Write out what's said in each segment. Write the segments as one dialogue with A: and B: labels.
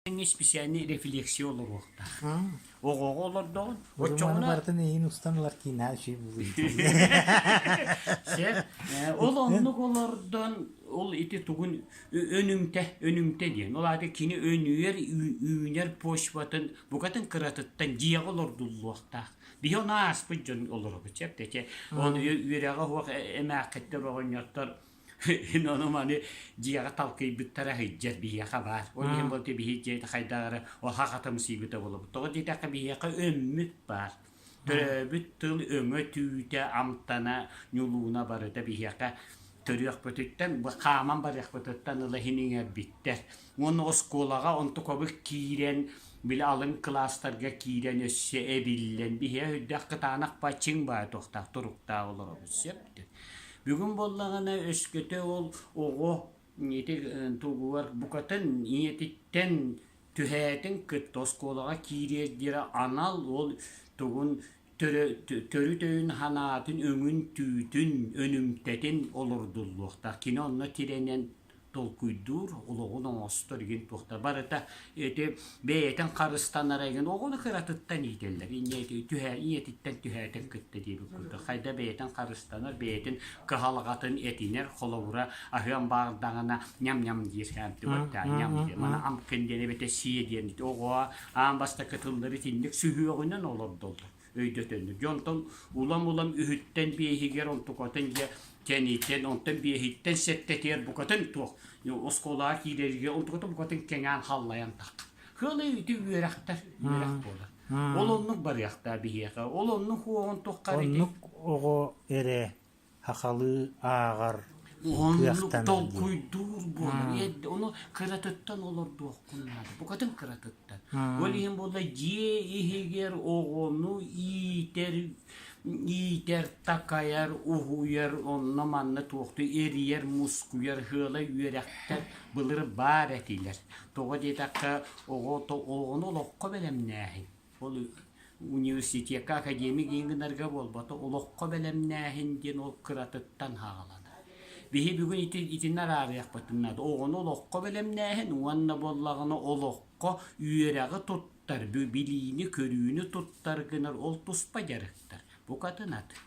A: Специальный рефлексия олоруохтаах. Оҕоҕо олордоҕун,
B: Маны
A: оччоҕуна
B: барытын эйиин устан ылар киинэҕэ үчүгэй буолуо
A: Сэр, ол оннук олордон, ол ити тугун өнүмтэ, өнүмтэ диэн. Ол аата кини өнүйэр, үүнэр почватын букатын кыратыттан дьиэҕэ олордуллуохтаах. Биһи ону ааспыт дьон олоробут, сөп дэ. Ол үөрэҕэ суох эмээххиттэр, оҕонньоттор Ону маны дьиэҕэ талкыйбыттара сылдьар биһиэхэ баар. Ол иһин буолта биһи дьиэ хайдах эрэ хахатымсыйбыта буолабыт. Тоҕо диэтэххэ биһиэхэ өммүт баар. Төрөөбүт тыл өҥө-түүтэ, амтана, ньулууна барыта биһиэхэ төрүөхпүтүттэн, хааман барыахпытыттан ыла иһин иҥэрбиттэр. Уонна оскуолаҕа онтукабыт киирэн, били алын кылаастарга киирэн өссө эбиллэн, биһиэхэ үрдээх кытаанах ба чиҥ баай туохтаах туруктаах олоробут сөп. Бүгүн буоллаҕына өскөтө ол оҕо ити тугугар букатын ийэтиттэн түһээтин кытта оскуолаҕа киириэр диэри анал ол тугун төрүт өйүн санаатын өҥүн-түүтүн, өнүмтэтин олордуллуохтаах. Кини онно тирэнэн толкуйдуур, олоҕун оҥостор игин туохта барыта ити бэйэтин харыстанара игин оҕону кыратыттан иитэллэр. Түһэ ийэтиттэн түһээтин кытта диэбит курдук. Хайда бэйэтин харыстанар, бэйэтин кыһалҕатын этинэр, холобура аһыан баардаҕына ньам-ньам диир кээмтибэттээ ньам диэн маны амкын диэн эбэтэ сиэ диэн оҕо аан бастакы тыллары итинник сүһүөҕүнэн олордоллор өйдөтөннөр. Дьэ онтон улам-улам үһүттэн биэһигэр онтукатын дьэ кэнитэн, онтон биэһиттэн сэттэтигэр букатын туох оскуолаҕа киирэригэр онтукатын букатын кэҥээн халлайан таххар. Кыалы ити үөрэхтэр үөрэх буолар. Ол оннук барыахтаа биһиэхэ. Ол оннук уоҕун туххар ити.
B: Оннук оҕо эрэ Сахалыы ааҕар
A: Уһуннук
B: кыахтанар диэн.
A: толкуйдуур буолар. Ону кыратыттан олордуоххун наада. Букатын кыратыттан. Ол иһин буолла дьиэ иһигэр оҕону иитэр, иитэр, такайар, уһуйар, онно-манна туохтуу эрийэр, мускуйар ыала үөрэхтэр былыр баар этилэр. Тоҕо диэтэххэ, оҕо оҕону олоххо бэлэмнээһин. Ол университекка академик диэн гынарга буолбата, олоххо бэлэмнээһин диэн ол кыратыттан саҕаланар. Биһи бүгүн ити итиннэ араарыахпытын наада. Оҕону олоххо бэлэмнээһин уонна буоллаҕына олоххо үөрэҕи туттар, билиини-көрүүнү туттар гынар ол туспа дьарыктар. Букатын атын.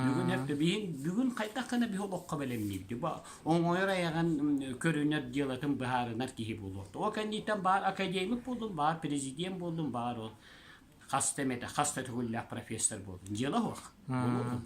A: Бүгүн биһин бүгүн хайдах гына биһи олоххо бэлэмниибит. Бу оҥойор айаҕын көрүнэр дьыалатын быһаарынар киһи буолуохта. Ол кэнниттэн баар академик буоллун, баар президент буоллун, баар ол хас да эмэтэ, хас да төгүллээх профессор буоллун. Дьыала суох. Буолуо буолла.